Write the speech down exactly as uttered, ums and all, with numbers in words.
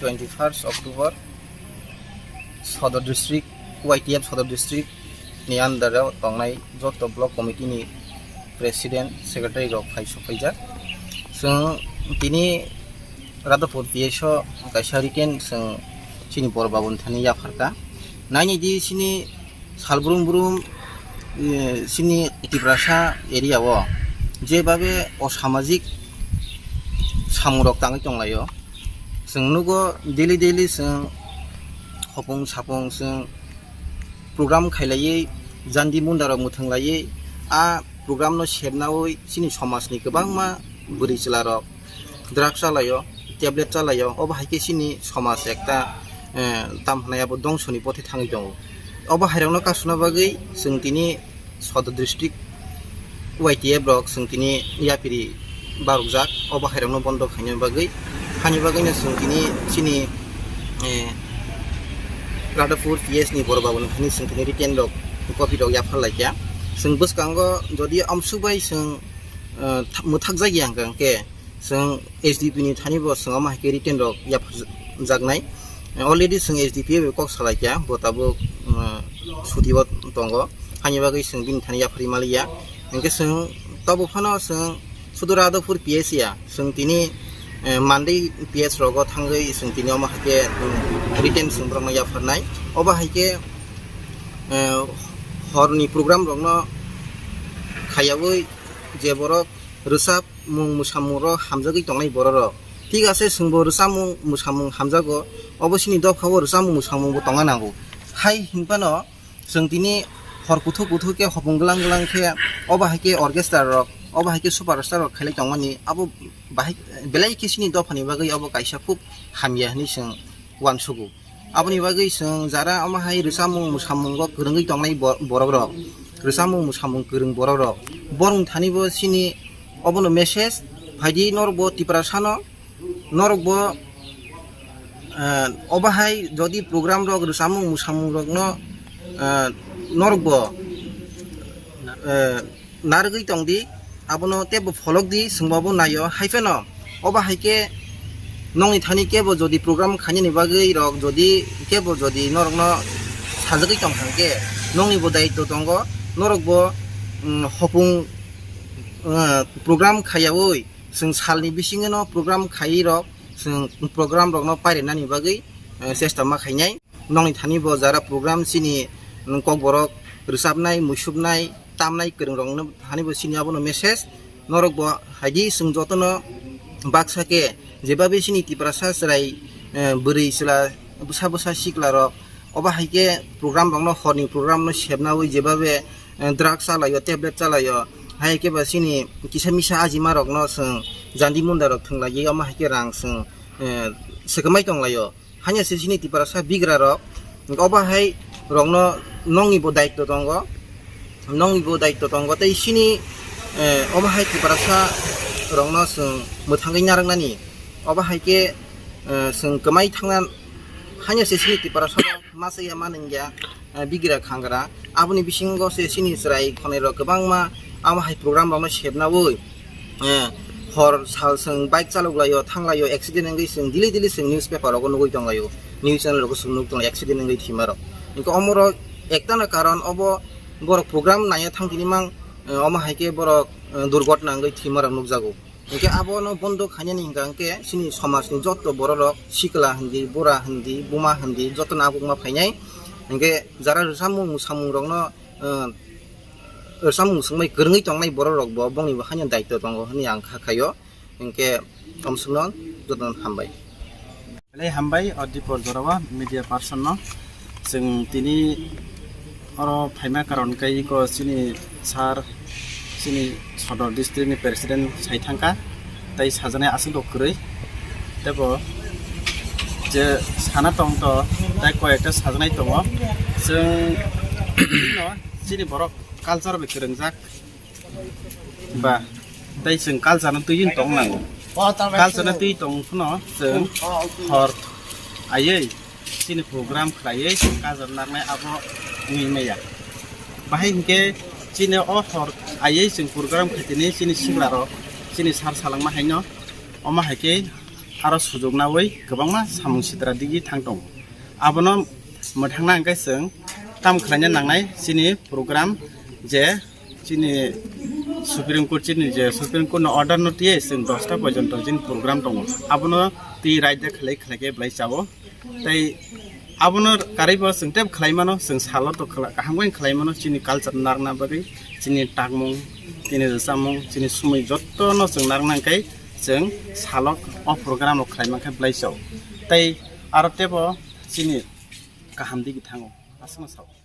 Twenty first October Sodor District, Y T F Sodor District ni under o tongnai joto block committee ni president, secretary rok phai sokphaijak. Chwng tini Radhapur P S o kaisa written chwng chini bor babuni thani yapharkha. Naini di chini sal brum brum, eh, chini Tiprasa area o jebabe osamajik samungrok tangwi tonglaio. Chwng nugo daily daily chwng hopung sapung chwng program khailaiwi jandi mundarok mwthwnglaiwi a program no sepnawi chini somajni kwbangma bwrwi chwlarok drugs chalaio, tablet chalaio, obo hai khe chini somaj ekta, eh, tam hwnai abo dongsoni poti thangwi tongo. Obo hairokno kasuna bagwi chwng tini Sodor District Y T F rok chwng tini yapiri barokjak, obo hairokno bondo khaina bagwi, hani bagwino chwng tini chini, eh, Radhapur P S ni bor babuni thani chwng tini written rok, copy rok yaphar laikha. Chwng bwskango jodi amsuk bai chwng, eh, tha-, mwthakjak ya hwnkha hwnkhe, chwng S D P ni thani bo chwng omo hai khe written rok yapharjaknai. Already chwng S D P bai kok salaikha, bo tabuk, uh, suti o tongo. Hani bagwi chwng bini thani yapharwi maliya. Hwnkhe chwng tobo phano chwng sudu Radhapur P S ya, chwng tini, eh, Mandai P S rogo thangwi chwng tini omo hai khe, um, written chwng borokno yapharnai. Obo hai khe, eh, horni program rokno khaiyaui je borok rwchap mung mwsamung rok hamjagwi tongnai borok rok. Thik ase, chwngbo rwchapmung mwsamung hamjago, obo chini dopha o rwchapmung mwsamung bo tongna nango. Hai hinphano chwng tini hor kuthuk kuthuk khe hopung glang glang khe obo hai khe orchestra rok, obo hai khe superstar rok khailai tongmani, abo bahai belai khe chini dophani bagwi obo kaisa khub hamya hwnwi chwng uansugo. Aboni bagwi chwng jara omo hai rwchapmung mwsamungo kwrwngwi tongnai bo-, borok rok, rwchapmung mwsamung kwrwng borok rok, borok thani bo chini obono message phaidi norok bo Tiprasano, norok bo, eh, obo hai jodi program rok rwchapmung mwsamung rokno, eh, norok bo, eh, narwgwi tong di, abono teibo pholok di, chwngbo bo naio. Hai phano obo hai khe nongni thani kebo jodi program khainani bagwi rok jodi kebo jodi norokno sajagwi tong kha hwnkhe nongni bo daitto tongo, norok bo, mm, hopung, eh, program khaiyaui chwng salni bisingno program khaiwi rok chwng program rokno pairinani bagwi, eh, chesta ma khainai. Nongni thani bo jara program chini, mm, kokborok rwchapnai, muisupnai, tamnai kwrwng rokno thani bo chini abono message. Norok bo haidi chwng jotono baksa khe jebabe chini Tiprasa chwrai, eh, bwrwi chwla, bwsa bwsa sikla rok obo hai khe program rokno horni program no sepnaui jebabe, eh, drugs chalaio, tablet chalaio, hai khe ba chini kisa misa ajima rokno chwng jandi munda rok thwnglaiwi omo hai khe rang chwng, eh, swkangmai tonglaio. Hanya se chini Tiprasa bigra rok, obo hai rokno nongni bo daitto tongo, nongni bo daitto tongo, tei chini, eh, obo hai Tiprasa rokno chwng mwthangwi narwknani, obo hai khe, eh, chwng kwmai thangna, hanya se chini Tiprasa rok ma chaya ma nungya, eh, bigra khangra. Aboni bisingo se chini chwrai khonai rok kwbangma amo hai program rokno sepnaui, eh, hor sal chwng bike chaloklaio, thanglaio, accident wngwi chwng daily daily chwng newspaper rogo nugwi tonglaio, news channel rogo chwng nuk tonglaio accident wngwi thwima rok. Hwnkhe omo rok ektano karon obo borok program naiya thang tini mang, eh, omo hai khe borok, eh, durgotna wngwi thwima rok nukjago. Hwnkhe abono bondo khainani hwnkha hwnkhe chini somajni joto bororok sikla hindi, bura hindi, buma hindi jotono abukma phainai. Hwnkhe jara rwchapmung mwsamungrokno, eh, rwchapmung swngbai kwrwngwi tongnai bororokbo bongni bo haino daitto tongo hwnwi ang kha khaio. Hwnkhe omsukno jotono hambai. Belai hambai o Dipor jorao media person no. Chwng tini oro phaima karon khe iko chini sir, chini Sodor district ni president sai thangkha, tei sajani aswk rok kwrwi. Tei bo je sana tong to, tei koi ekta sajanai tongo. Chwng no chini borok culture bai kwrwngjak. Ba, tei chwng culture no twi tong nango. Culture no twi tong phano chwng hor aiwi chini program khlaiwi chwng culture narwknai abo wngwi maya. Bahai hinkhe chini o hor aiwi chwng program khaitini chini sikla rok chini sir salangma haino omo hai khe aro sujok nawi kwbangma samung sitra digi thang tongo. Abono mwthangna hwnkhe chwng tam khlaina nangnai chini program je chini Supreme Court chini je Supreme Court no order no tiyai chwng dosta porjonto chini program tongo. Abono twi raida khlai khlai khe belai chao. Tei abono karwi bo chwng tebo khlai mano, chwng salo to khla-, kaham khe khlai mano chini culture narwkna bagwi, chini takmung, chini rwchapmung, chini sumui jotto no chwng narwkna hwnkhe chwng salo o program rok khlai mankhe belai chao. Tei aro tebo chini kaham digi thango. Aswkno sao.